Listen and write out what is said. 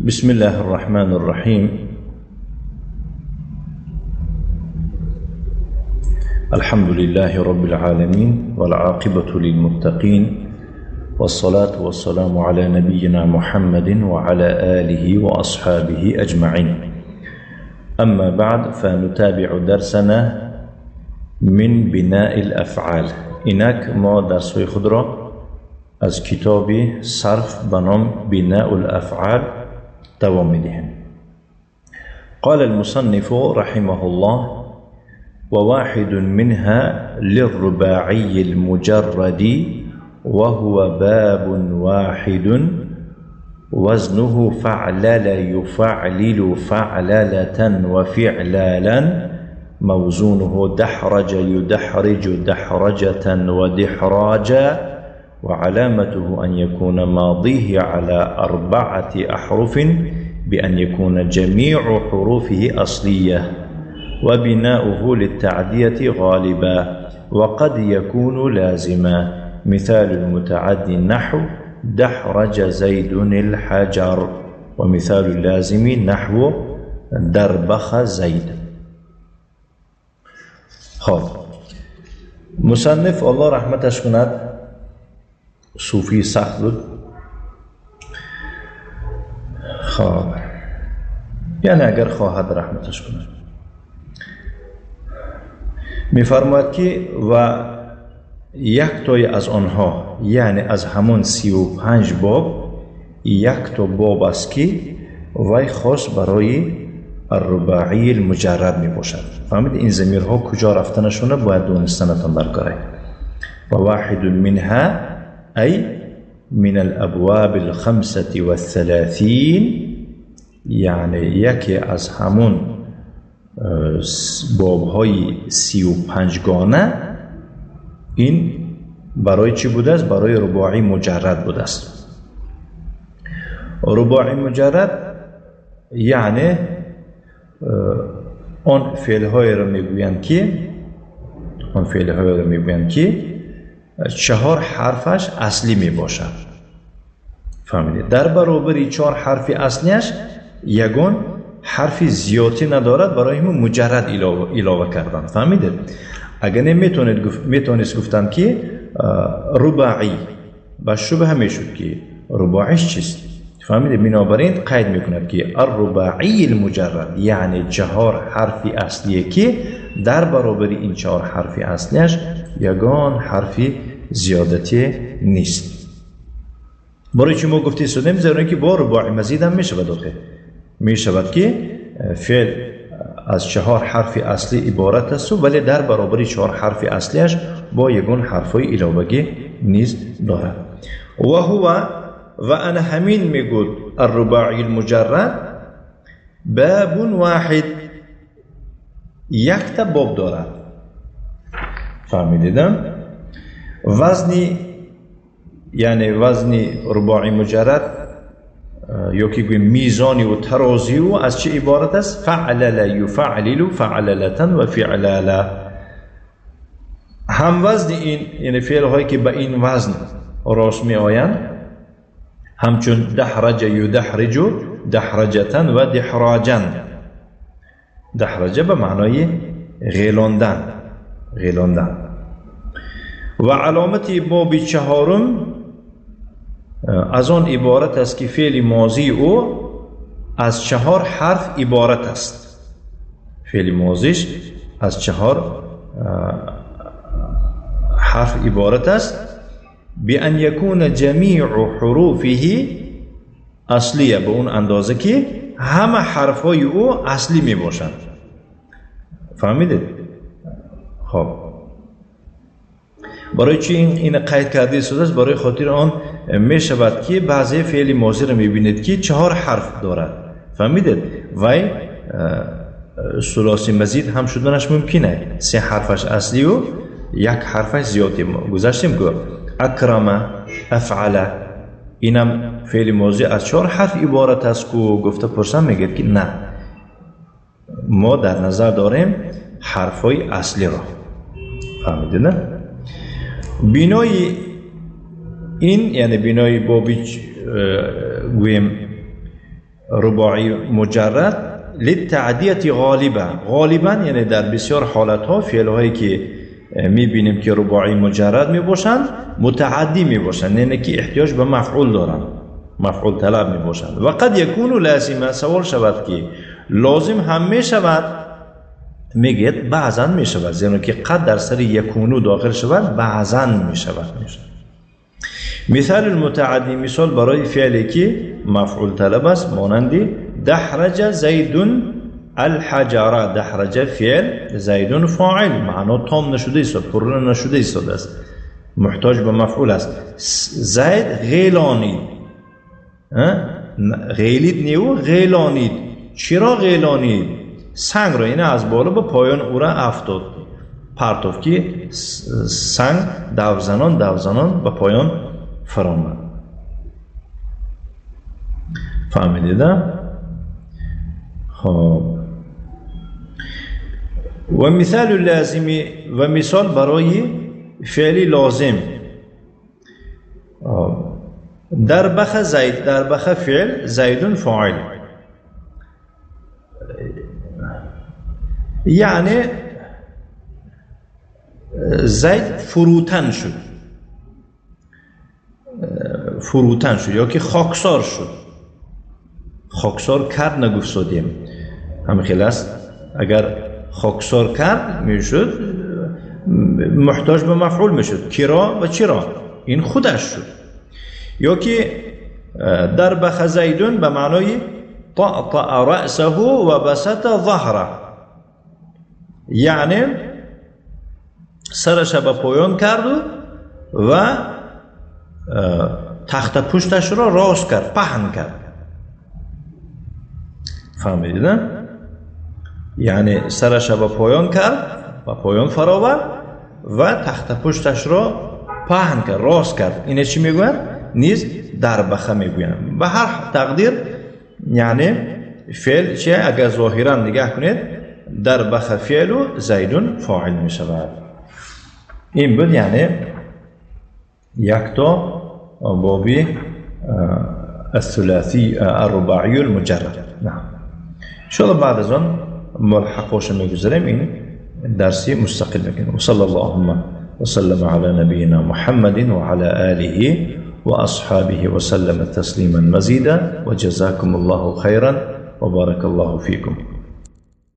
بسم الله الرحمن الرحيم. الحمد لله رب العالمين، والعاقبة للمتقين، والصلاة والسلام على نبينا محمد وعلى آله وأصحابه أجمعين. أما بعد، فنتابع درسنا من بناء الأفعال. اینک ما درس‌های خود را از کتاب صرف به نام بناء الأفعال دوام می‌دهیم. قال المصنف رحمه الله: وواحد منها للرباعي المجرد، وهو باب واحد، وزنه فعلل يفعلل فعللة وفعلالا، موزونه دحرج يدحرج دحرجة ودحراجا، وعلامته أن يكون ماضيه على 4 أحرف، بأن يكون جميع حروفه أصلية، وبناؤه للتعدية غالبا، وقد يكون لازما. مثال المتعدي نحو دحرج زيد الحجر، ومثال اللازم نحو دربخ زيد. خب، مصنف الله رحمتش کند صوفی سخت بود. خب، یعنی اگر خواهد رحمتش کند، میفرماید که و یک تای از آنها، یعنی از همون 35 باب، یک تا باب است که وی خاص برای الرباعی المجرد می باشد. فهمید این ضمیرها کجا رفتنشونه باید دونستنتان درکاره. و واحد منها ای من الابواب 35، یعنی یکی از همون بابهای 35 گانه، این برای چی بوده است؟ برای رباعی مجرد بوده است. رباعی مجرد یعنی آن فعل‌های را میگویند که 4 حرفش اصلی می باشد. فهمیدید؟ در برابر 4 حرف اصلیش یگان حرف زیادی ندارد، برای همون مجرد علاوه کردن. فهمیدید؟ اگر نمیتونست گفتن که رباعی، با شبه میشد که رباعیش چیست. فهمیدید؟ بنابراین قید میکند که الرباعی المجرد، یعنی 4 حرف اصلیه که در برابر این 4 حرف اصلیش یگان حرف زیادتی نیست. برای چی ما گفتی سودیم؟ زیرا که با رباعی مزید هم میشود. آخه میشود که فعل از 4 حرف اصلی عبارت است، ولی در برابر 4 حرف اصلیش با یگان حرفای علاوگی نیز دارد. و هو و انا همین میگود الرباعی المجرد باب واحد، یک تا باب دارد. فهمیدیدم؟ وزنی، یعنی وزنی رباعی مجرد یا که گوییم میزانی و ترازی و از چه عبارت است؟ فعلل یفعلل فعللة و فعلالا. هم وزن این، یعنی فعل هایی که به این وزن راست می آیند، همچون دحرج یدحرج دحرجة و دحراجا. دحرجه به معنای غیلاندن، غیلاندن. و علامت باب 4 از آن عبارت است که فعل ماضی او از 4 حرف عبارت است. فعل ماضیش از 4 حرف عبارت است. بأن يكون جميع حروفه اصلیه، به اون اندازه که همه حرفهای او اصلی می باشند. فهمیدید؟ خب، برای چی این قید کرده شده است؟ برای خاطر آن می شود که بعضی فعل ماضی را می بینید که 4 حرف دارد. فهمیدید؟ وی ثلاثی مزید هم شدنش ممکنه، 3 حرفش اصلی و 1 حرفش زیادی. گذاشتیم که اکرم، افعل، اینم فعل ماضی از 4 حرف عبارت است که گفته پرسم میگه که نه، ما در نظر داریم حرفای اصلی را. فهمیدید نه؟ بینای این، یعنی بینای بابی گویم رباعی مجرد للتعدیة غالبا. غالبا یعنی در بسیار حالتها فعل هایی که میبینیم که رباعی مجرد میباشند متعدی میباشند، یعنی که احتیاج به مفعول دارند، مفعول طلب میباشند. و قد یکون لازمه. سوال شود که لازم هم میشود؟ میگید بعضا میشود، زیرا که قد در سر یکونو داخل شود بعضا میشود. مثال المتعدی، مثال برای فعلی که مفعول طلب است، مانند دحرج زید الحجره. دحرج فعل، زید فاعل، معنا تام نشده است، پر نشده است، محتاج به مفعول است. زید غیلانید، غیلید نیو غیلانید. چرا غیلانید؟ سنگ را، یعنی از بالا به پایان او را افتاد، پرتوف که سنگ دوزنان دوزنان به پایان فرامد. فهمیدید؟ خب و مثال لازمی، و مثال برای فعل لازم. در بخ زید، در بخ فعل، زیدون فاعل، یعنی زید فروتن شد، فروتن شد یا که خاکسار شد. خاکسار کرد نگفت سودیم، همین خیلی است. اگر خاکسار کرد میشد محتاج به مفعول میشد، کرا و چرا، این خودش شد. یا که در بخ زیدون به معنای طأطأ رأسه و بسط ظهره، یعنی سرش به پایان کرد و تخت پشتش را راست کرد، پهن کرد. فهمیدید نه؟ یعنی سرش به پایان کرد، به پایان فراورد و تخت پشتش را پهن کرد، راست کرد. اینه چی میگویند؟ نیز دربخه میگویند. به هر تقدیر یعنی فعل چه اگر ظاهرا نگاه کنید دربخ فعل و زیدون فاعل میشود. این بود یعنی یک تا بابی الثلاثي الرباعي المجرد. نعم ان شاء الله بعد از آن ملحقاش میگذاریم، این درسی مستقل میکنیم. وصلى اللهم وسلم على نبينا محمد وعلى آله وأصحابه وسلم تسليما مزيدا وجزاكم الله خيرا وبارك الله فيكم.